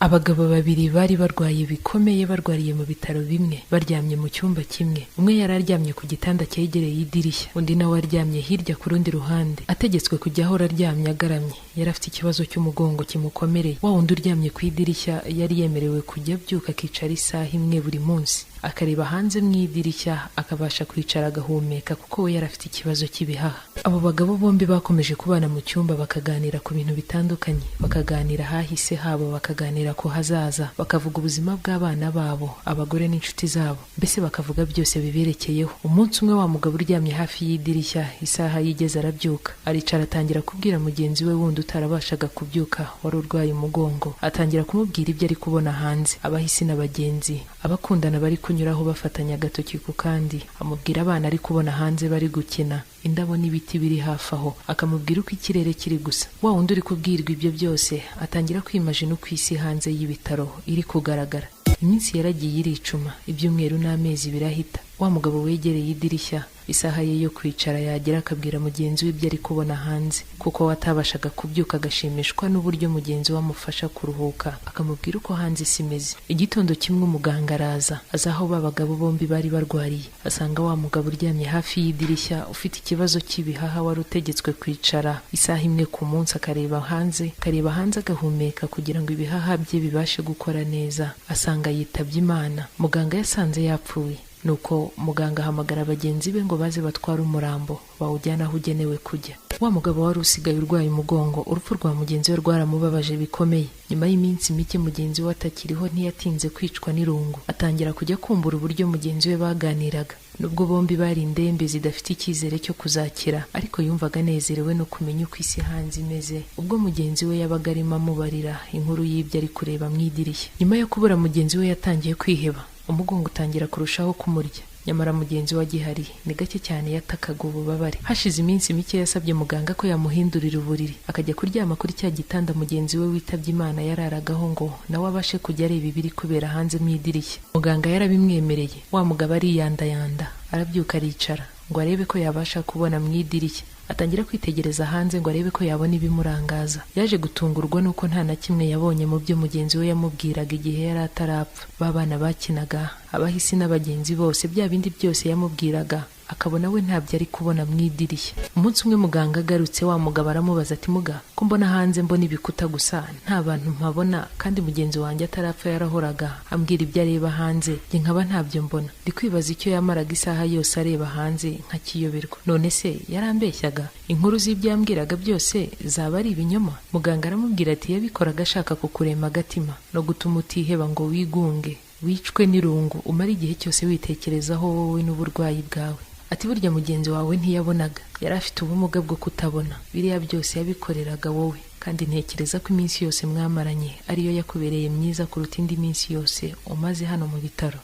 Abagabo babiri bari barwaye bikomeye, barwariye mu bitaro bimwe, baryamye mu cyumba kimwe. Umwe yari aryamye ku gitanda cyegereye idirishya, undi nawe aryamye hirya ku rundi ruhande, ategetswe kujya ahora aryamye agaramye. Yari afite ikibazo cy'umugongo kimukomereye. Wa wundi uryamye ku idirishya yari yemerewe kujya abyuka akicara isaha imwe buri munsi, akareba hanze mu idirishya, akabasha kwicara agahumeka, kuko we yari afite ikibazo cy'ibihaha. Abo bagabo bombi bakomeje kubana mu cyumba, bakaganira ku bintu bitandukanye, bakaganira ahahise habo, bakaganira ku hazaza, bakavuga ubuzima bw'abana babo, abagore n'inshuti zabo, mbese bakavuga byose biberekeyeho. Umunsi umwe, wa mugabo uryamye hafi y'idirishya, isaha yigeze arabyuka, aricara, atangira kubwira mugenzi we wundi utarabashaga kubyuka, wari urwaye umugongo, atangira kumubwira ibyo ari kubona hanze, abahisi n'abagenzi, abakundana bari kunyuraho bafatanya agatoki ku kandi, amubwira abana ari kubona hanze bari gukina, indabo n'ibiti biri hafi aho, akamubwira uko ikirere kiri gusa. Wa wundi uri kubwirwa ibyo byose atangira kwimajina uko isi hanze y'ibitaro iri kugaragara. Iminsi yaragiye iricuma, ibyumweru n'amezi birahita. Wa mugabo wegereye idirishya, isaha ye yo kwicara yagera akabwira mugenzi we ibyo ari kubona hanze, kuko we atabashaga kubyuka, agashimishwa n'uburyo mugenzi we amufasha kuruhuka, akamubwira uko hanze isi imeze. Igitondo kimwe umuganga araza, aza aho ba bagabo bombi bari barwariye, asanga wa mugabo uryamye hafi y'idirishya ufite ikibazo cy'ibihaha, wari utegetswe kwicara isaha imwe ku munsi akareba hanze agahumeka kugira ngo ibihaha bye bibashe gukora neza, asanga yitabye Imana. Muganga yasanze yapfuye. Nuko muganga ahamagara bagenzi be ngo baze batware umurambo bawujyane aho ugenewe kujya. Wa mugabo wari usigaye urwaye umugongo, urupfu rwa mugenzi we rwaramubabaje bikomeye. Nyuma y'iminsi mike mugenzi we atakiriho, ntiyatinze kwicwa n'irungu, atangira kujya kumbura uburyo mugenzi we baganiraga. Nubwo bombi bari indembe zidafite icyizere cyo kuzakira, ariko yumvaga anezerewe no kumenya uko isi hanze imeze ubwo mugenzi we yabaga arimo amubarira inkuru y'ibyo ari kureba mu idirishya. Nyuma yo kubura mugenzi we yatangiye kwiheba, umugongo utangira kurushaho kumurya. Nyamara mugenzi we agihari ni gake cyane yatakaga ububabare. Hashize iminsi mike yasabye muganga ko yamuhindurira uburiri, akajya kuryama kuri cya gitanda mugenzi we witabye Imana yararagaho, ngo nawe abashe kujya areba ibiri kubera hanze mu idirishya. Muganga yarabimwemereye. Wa mugabo ariyandayanda, arabyuka, aricara ngo arebe ko yabasha kubona mu idirishya. Atangira kwitegereza hanze ngo arebe ko yabona ibimurangaza. Yaje gutungurwa n'uko nta na kimwe yabonye mu byo mugenzi we yamubwiraga igihe yari atarapfa. Ba bana bakinaga, abahisi n'abagenzi bose, bya bindi byose yamubwiraga, akabona we ntabyo ari kubona mu idirishya. Umunsi umwe muganga agarutse, wa mugabo aramubaza ati: "Muga, ko mbona hanze mbona ibikuta gusa, nta bantu mpabona, kandi mugenzi wanjye atarapfa yarahoraga ambwira ibyo areba hanze, njye nkaba ntabyo mbona? Ndi kwibaza icyo yamaraga isaha yose areba hanze nkakiyoberwa. None se yarambeshyaga? Inkuru z'ibyo yambwiraga byose zaba ari ibinyoma?" Muganga aramubwira ati: "Yabikoraga ashaka kukurema agatima no gutuma utiheba ngo wigunge, wicwe n'irungu, umare igihe cyose witekerezaho wowe n'uburwayi bwawe." Ati: "Burya mugenzi wawe ntiyabonaga, yari afite ubumuga bwo kutabona. Biriya byose yabikoreraga wowe, kandi ntekereza ko iminsi yose mwamaranye ariyo yakubereye myiza kuruta indi minsi yose umaze hano mu bitaro."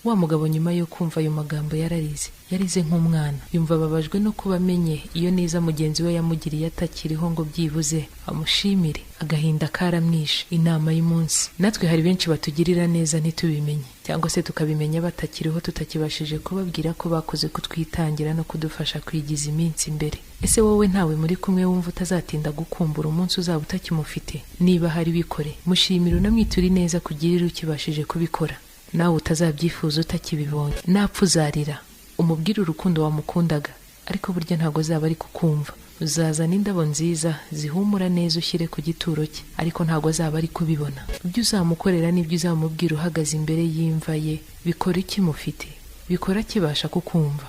Wa mugabo nyuma yo kumva ayo magambo yararize, yarize nk'umwana. Yumva ababajwe no kuba amenye iyo neza mugenzi we yamugiriye atakiriho ngo byibuze amushimire. Agahinda karamwishe. Inama y'umunsi: natwe hari benshi batugirira neza ntitubimenye, cyangwa se tukabimenya batakiriho, tutakibashije kubabwira ko bakoze kutwitangira no kudufasha kwigiza iminsi imbere. Ese wowe ntawe muri kumwe wumva utazatinda gukumbura umunsi uzaba utakimufite? Niba hari, bikore, mushimire, unamwiture neza kugirira ukibashije kubikora, nawe utazabyifuza utakibibonye. Napfa uzarira, umubwire urukundo wamukundaga, ariko burya ntabwo azaba ari kukumva. Uzazana indabo nziza zihumura neza ushyire ku gituro cye, ariko ntabwo azaba ari kubibona. Ibyo uzamukorera n'ibyo uzamubwira uhagaze imbere y'imva ye, bikora ikimufite, bikora kibasha kukumva.